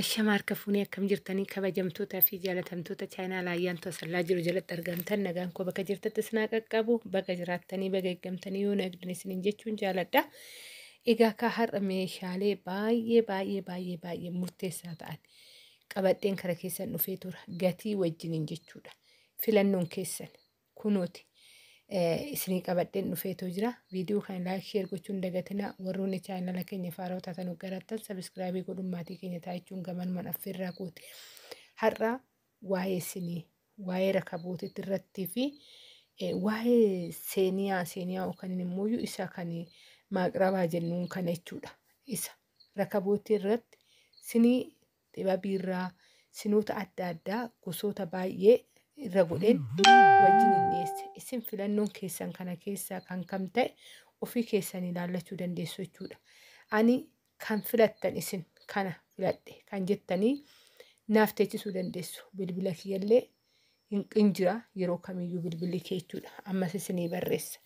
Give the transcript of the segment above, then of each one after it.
Ashama harka fuunee akkam jirtanii kabajamtootaa fi jaalatamtoota chaayinaa Ayyaantu Asallaa jiru jalatti argamtan nagaan koo bakka jirtatti isin haa qaqqabu bakka jiraattanii baga eeggamtanii yoo nagdin isiniin jechuun jaaladha. Egaa akka har'a meeshaalee baay'ee baay'ee baay'ee baay'ee murteessaa ta'an qabadheen kara keessan dhufee tura gatii wajjiniin jechuudha. Filannoon keessan kunooti. Isinii qabadheen dhufeetoo jira. Viidiyoo kana like share gochuun dagatinaa warroonni chaanala keenya faaraa taatan garattan subscribe godhuun maatii keenya taa'ichuun gamanumaan affeerraa kooti. Har'a waa'ee isinii waa'ee rakabootitti irrattii fi waa'ee seeniyaa seeniyaa yookaan immoo isa kan maaqrabaa jennuun kana jechuudha. Isa rakabootii irratti sinii xibabiirraa sinoota adda addaa gosoota baay'ee irra godheen wajjin hin dhiyeesse. Isin filannoon keessan kana keessaa kan kam ta'e ofii keessan ilaallachuu dandeessu jechuudha. Ani kan filattan isin kana filadhe kan jettanii naaf teechisuu dandeessu. Bilbila kiyyallee hin jira yeroo kamiyyuu bilbilli kee jechuudha. Ammas isinii barreessa.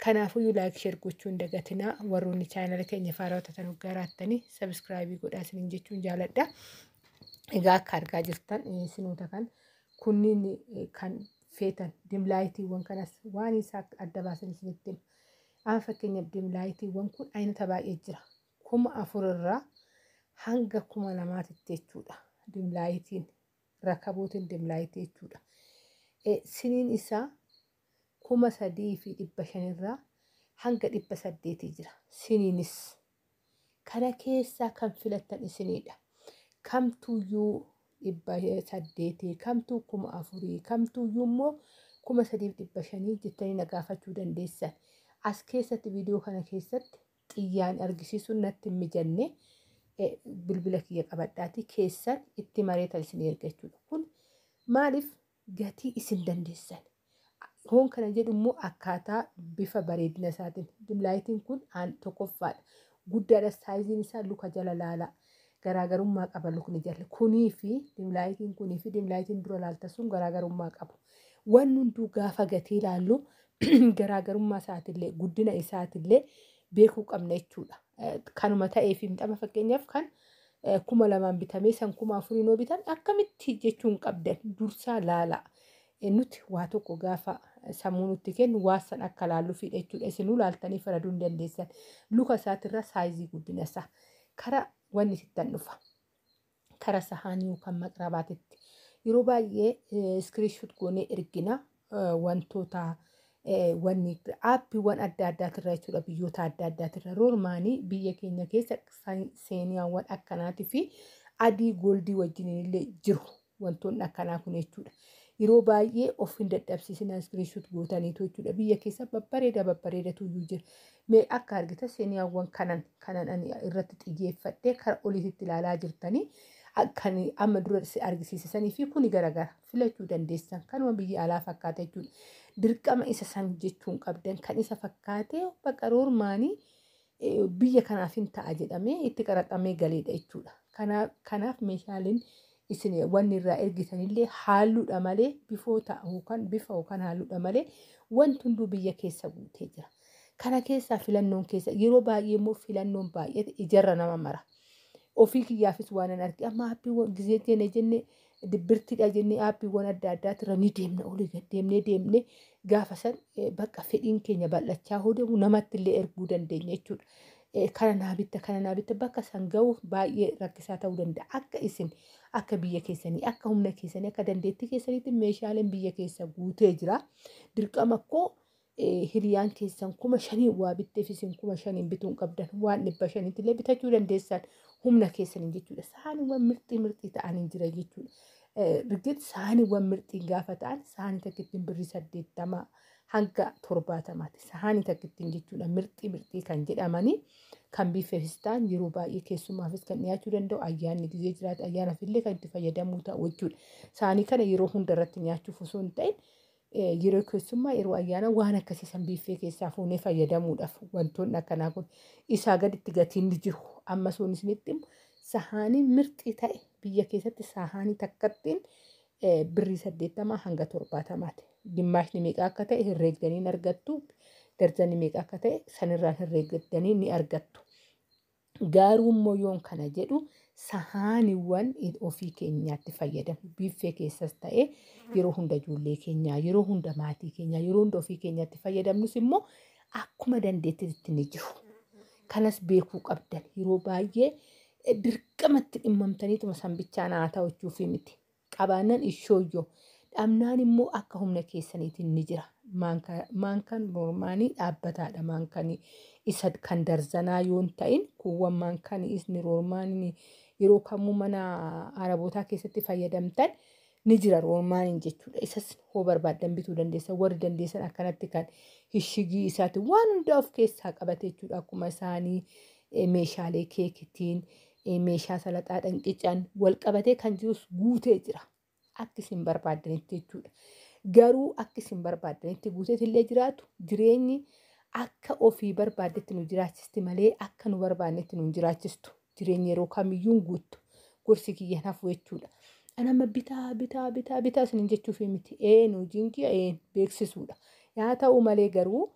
Kanaafuyyuu like share gochuu hin dagatinaa warroonni chaanala keenya faaraa taatan garaattanii subscribe godhaa isiniin jechuun jaaladha. Egaa akka argaa jirtan sinoota kan kunniin kan feetan dim lightiiwwan kanas waan isaa adda baasan isinitti hima. Amma fakkeenyaaf dim lightiiwwan kun aynata baay'ee jira. 4000 irraa hanga 2000tti jechuudha. Dim lightiin rakabootiin dim lightii jechuudha. Siniin isaa 3500 irraa hanga 800 jira. Siniinis kana keessaa kan filattan isinidha. Kamtuyyuu 800 kamtuu 4000 kamtuyyuu immoo 3500 jettanii na gaafachuu dandeessan. As keessatti viidiyoo kana keessatti xiyyaan argisiisuun natti hin mijanne bilbila kiyya qabadhaati keessan itti mareetan isin erga jechuudha. Kun maaliif gatii isin dandeessan? Hoon kana jedhu immoo akkaataa bifa bareedina isaatiin. Dim lightiin kun tokkoffaadha. Guddaadha sizeiin isaa luka jala laalaa. Garaagarummaa qaba lukni jala. Kunii fi dim lightiin kunii fi dim lightiin dura laalta sun garaagarummaa qabu. Wanni hunduu gaafa gatii ilaallu garaagarummaa isaatillee guddina isaatillee beekuu qabna jechuudha. Kanuma ta'eef himxama fakkeenyaaf kan 2000 bitamee san 4000 yoo bitan akkamitti jechuun qabdan dursaa laalaa. Nuti waa tokko gaafa sammuu nutti kennu waa san akka laalluufidha jechuudha. Isinuu laaltanii faraduu hin dandeessan. Luka isaatirra sizeii guddina isaa. Kara wanni sittan dhufa. Kara sahaanii yookaan maqrabaatitti. Yeroo baay'ee screenshot goonee ergina wantoota wanni appiiwwan adda addaatirra jechuudha biyyoota adda addaatirra roormaanii biyya keenya keessa seeniyaawwan akkanaatii fi adii goldii wajjin illee jiru wantoonni akkanaa kun jechuudha. Yeroo baay'ee of hin dadhabsiisinaa screenshot gootaniitu jechuudha. Biyya keessa babbareeda babbareedatu iyyuu jira. Mee akka argita seeniyaawwan kanan kanan ani irratti xiyyeeffadhee kara oliitti ilaalaa jirtanii kan amma dura argisiisanii fi kuni garagara filachuu dandeessan kanuma biyya alaa fakkaata jechuudha. Dirqama isa san jechuun qabdan kan isa fakkaatee bakka roormaanii biyya kanaaf hin ta'a jedhamee itti qaraxamee galeedha jechuudha. Kanaaf meeshaaleen isin wanni irraa ergitanillee haalluudha malee bifoota yookaan bifa yookaan haalluudha malee wanti hunduu biyya keessa guutee jira. Kana keessaa filannoon keessa yeroo baay'ee immoo filannoon baay'ee ijarra nama mara. Ofii kiyyaafis waan an arge amma appiiwwan gizee jenne jenne dibbirtiidha jennee appiiwwan adda addaatirra ni deemna olii gad deemnee deemnee gaafa san bakka fedhiin keenya bal'achaa hoo deemu namatti illee erguu dandeenya jechuudha. Kana naa bitta kana naa bitta bakka san ga'uuf baay'ee rakkisaa ta'uu danda'a. Akka isin akka biyya keessanii akka humna keessanii akka dandeettii keessaniitti meeshaaleen biyya keessa guutee jira. Dirqama koo hiriyaan keessan 5000 waa bitteef isin 5000 bituu hin qabdan waan 500tti illee bitachuu dandeessan humna keessaniin jechuudha. Saaniiwwan mirxii mirxii ta'anii jira jechuudha. Rigit saaniiwwan mirxii gaafa ta'an saanii takkittiin birrii 80 hanga 70ti. Saanii takkittiin jechuudha mirxii mirxii kan jedhamanii kan biifeefis ta'an yeroo baay'ee keessummaafis kan dhiyaachuu danda'u ayyaanni gizee jiraate ayyaanaaf illee kan itti fayyadamuu ta'u jechuudha. Saanii kana yeroo hunda irratti nyaachuuf osoo hin ta'in yeroo keessummaa yeroo ayyaana waan akkasii san biiffee keessaa fuunee fayyadamuudhaaf wantoonni akkanaa kun isaa gaditti gatiin ni jiru. Amma soon isinitti himu sahaanii mirxii ta'e biyya keessatti sahaanii takkattiin birrii 80 hanga 70ti. Gimmaashni meeqa akka ta'e herreegdanii ni argattu. Darzanii meeqa akka ta'e sanirraan herreegdanii ni argattu. Garuu immoo yoon kana jedhu sahaaniiwwan ofii keenyaatti fayyadamnu biiffee keessas ta'e yeroo hunda ijoollee keenyaa, yeroo hunda maatii keenyaa, yeroo hunda ofii keenyaatti fayyadamnus immoo akkuma dandeettiitti ni jiru. Kanas beekuu qabdan yeroo baay'ee dirqamatti dhimmamtaniituma sanbichaan haa ta'u jechuufi miti. Qabaannan ishooyyoo dhabnaan immoo akka humna keessaniitiin ni jira. Maankaan roormaanii dhaabbataadha. Maankaan isa kan darzanaa yoo hin ta'in kuuwwan maankaan isni roormaanii yeroo kamuu mana arabootaa keessatti fayyadamtan ni jira roormaaniin jechuudha. Isas hoo barbaaddan bituu dandeessan warri dandeessan akkanatti kan hishigii isaati waan hundaa of keessaa qabate jechuudha. Akkuma isaanii meeshaalee keekitiin meeshaa salaxaa dhanqicaan wal qabatee kan jirus guutee jira. Akka isin barbaaddanitti jechuudha. Garuu akka isin barbaaddanitti guuteet illee jiraatu jireenyi akka ofii barbaaddetti nu jiraachisti malee akka nu barbaannetti nu hin jiraachistu. Jireenyi yeroo kamiyyuu hin guuttu. Gorsi kiyya hafu jechuudha. Ani amma bitaa bitaa bitaa bitaa isiniin jechuufi miti. Een hojiin kiyya een beeksisuudha. Yaa ta'u malee garuu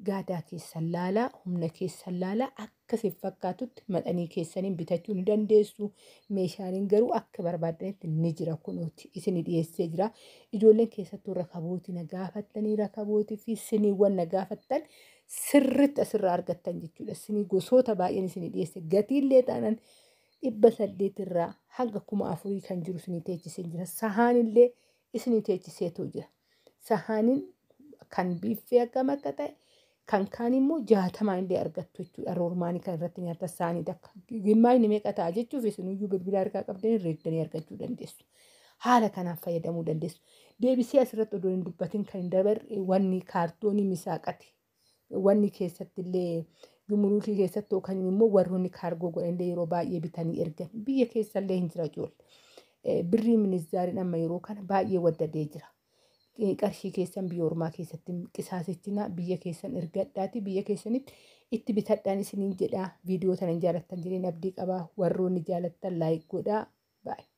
gaadaa keessan laalaa, humna keessan laalaa akka isin fakkaatutti maxanii keessaniin bitachuu ni dandeessu. Meeshaaleen garuu akka barbaaddanitti ni jira kunuuti isin dhiyeessee jira. Ijoolleen keessattuu rakabootii na gaafattanii rakabootii fi siniiwwan na gaafattan sirriitti asirraa argattan jechuudha. Sinii gosoota baay'een isin dhiyeesse gatiillee taanaan 800 irraa hanga 4000 kan jiru isinii teechisee jira. Sahaanillee isinii teechiseetu jira. Sahaaniin kan biiffee akkam akka ta'e kan kaan immoo 60 illee argattu jechuudha. Roormaanii kan irratti nyaata saanii takka. Gimmaayni meeqa ta'a jechuuf isinuyyuu bilbila harkaa qabdanii reeddanii argachuu dandeessu. Haala kanaan fayyadamuu dandeessu. Deebisee asirratti odoo hin dubbatin kan hin dabarre wanni kaartoonii misaaqati. Wanni keessatti illee gumuruukii keessatti yookaan immoo warroonni kaargoo godhan illee yeroo baay'ee bitanii ergan. Biyya keessa illee hin jira ijoollee. Birrii ministaariin amma yeroo kana baay'ee waddadee jira. Qarshii keessan biyya ormaa keessatti qisaasichinaa biyya keessan ergadhaati biyya keessanitti itti bitadhaan isiniin jedhaa. Viidiyoo tana hin jaalattan jedheen abdii qabaa. Warroonni jaalattan laayik godhaa. Baay'ee.